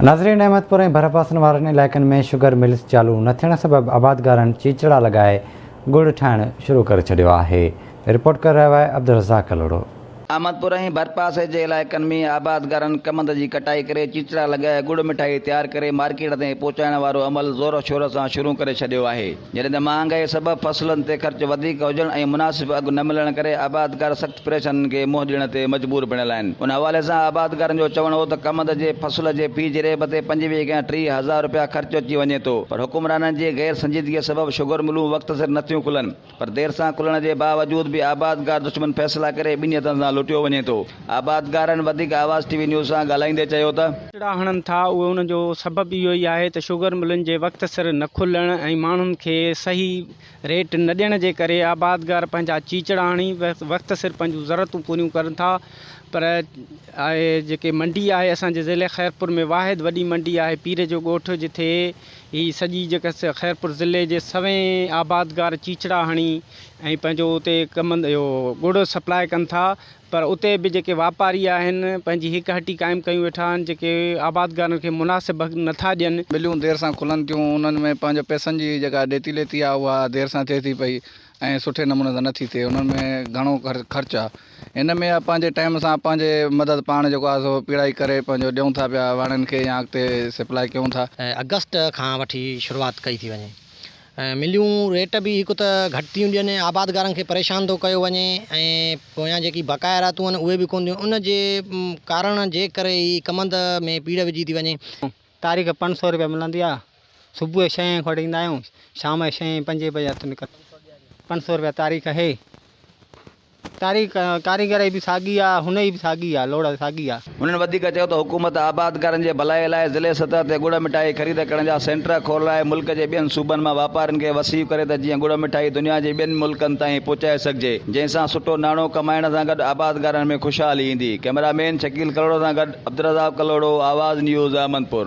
ناظرين احمدپور ۽ ڀرپاسن وارن علائقن ۾ شگر ملز چالو نه ٿيڻ سبب آبادگارن چيچڙا لڳائي ڳڙ ٺاهڻ شروع ڪري ڇڏيو آهي. رپورٽ ڪري رهيو آهي عبدالرزاق ڪلهوڙو. احمدپور ۽ ڀرپاسي جي علائقن ۾ آبادگارن ڪمند جي ڪٽائي ڪري چيچڙا لڳائي ڳڙ مٺائي تيار ڪري مارڪيٽ تائين پهچائڻ وارو عمل زور شور سان شروع ڪري ڇڏيو آهي جڏهن ته مهانگائي سبب فصلن تي خرچ وڌيڪ هجڻ ۽ مناسب اگهه نه ملڻ ڪري آبادگار سخت پريشانين کي منهن ڏيڻ تي مجبور بڻيل آهن ان حوالي سان آبادگارن جو چوڻ هو ته ڪمند جي فصل جي في جريب تي 25 کان 30 هزار رپيا خرچ اچي وڃي ٿو پر حڪمرانن جي غير سنجيدگي سبب شگر ملون وقت سر نٿيون کلن. پر دير سان کلڻ جي باوجود به آبادگار دشمن فيصلا ڪري ٻنهي هٿن سان لٽيو وڃي ٿو. آبادگارن وڌيڪ آواز ٽي وي نيوز سان ڳالهائيندي چيو ته. چڙا هڻن ٿا اهي ان جو سبب اهو ئي آهي ته شگر ملن جي وقت سر نه کلڻ ۽ ماڻهن کي صحيح ريٽ نه ڏيڻ جي ڪري آبادگار پنهنجا چيچڙا هڻي وقت سر پنهنجون ضرورتون پوريون ڪن ٿا پر آهي جيڪي منڊي آهي اسان جي ضلعي خيرپور ۾ واحد وڏي منڊي آهي پير جو ڳوٺ جٿي هي سڄي جيڪا خيرپور ضلعي جي سوين آبادگار چيچڙا هڻي ۽ پنهنجو اتي ڪمند اهو ڳڙ سپلاء ڪن ٿا پر اتي به جيڪي واپاري آهن پنهنجي هڪ هٽي قائم ڪيون ويٺا آهن جيڪي آبادگارن کي مناسب اگهه نٿا ڏين. مليون دير سان کلن ٿيون انهن ۾ پنهنجو پئسن جي جيڪا ڏيتي ليتي آهي اها دير سان ٿئي ٿي پئي ۽ سٺي نموني سان نٿي ٿئي انهن ۾ گهڻو خرچ آ هن ۾ پنهنجي ٽائيم سان پنهنجي مدد پاڻ جيڪو آ سو پيڙائي ڪري پنهنجو ڏيون ٿا پيا واڻين کي يا اڳتي سپلائي ڪيون ٿا. آگسٽ کان وٺي شروعات ڪئي ٿي وڃي ۽ مليون ريٽ به هڪ ته گهٽ ٿيون ڏين آبادگارن کي پريشان ٿو ڪيو وڃي ۽ پويان جيڪي بقايا راتون آهن اهي به ڪونه ٿيون ان جي ڪارڻ جي ڪري ئي ڪمند ۾ پيڙهه وجهي ٿي وڃي. تاريخ 500 روپيا ملندي آ صبح جو ڇهين کان وٺي ايندا آهيون شام جو ڇهين پنجين بجي هٿ نڪرندو 500 روپيا تاريخ آهي تاريخ ڪاريگر جي به ساڳي آ هن جي به ساڳي آ لوڙ ساڳي آ. هنن وڌيڪ چيو ته حڪومت آبادگارن جي ڀلائي لاء ضلعي سطح تي ڳڙ مٺائي خريد ڪرڻ جا سينٽر کولرائي ملڪ جي ٻين صوبن مان واپارين کي وسيع ڪري ته جيئن ڳڙ مٺائي دنيا جي ٻين ملڪن تائين پهچائي سگهجي جنهن سان سٺو ناڻو ڪمائڻ سان گڏ آبادگارن ۾ خوشحالي ايندي ڪئميرا مين شڪيل ڪلهوڙو سان گڏ عبدالرزاق ڪلهوڙو، آواز نيوز، احمدپور.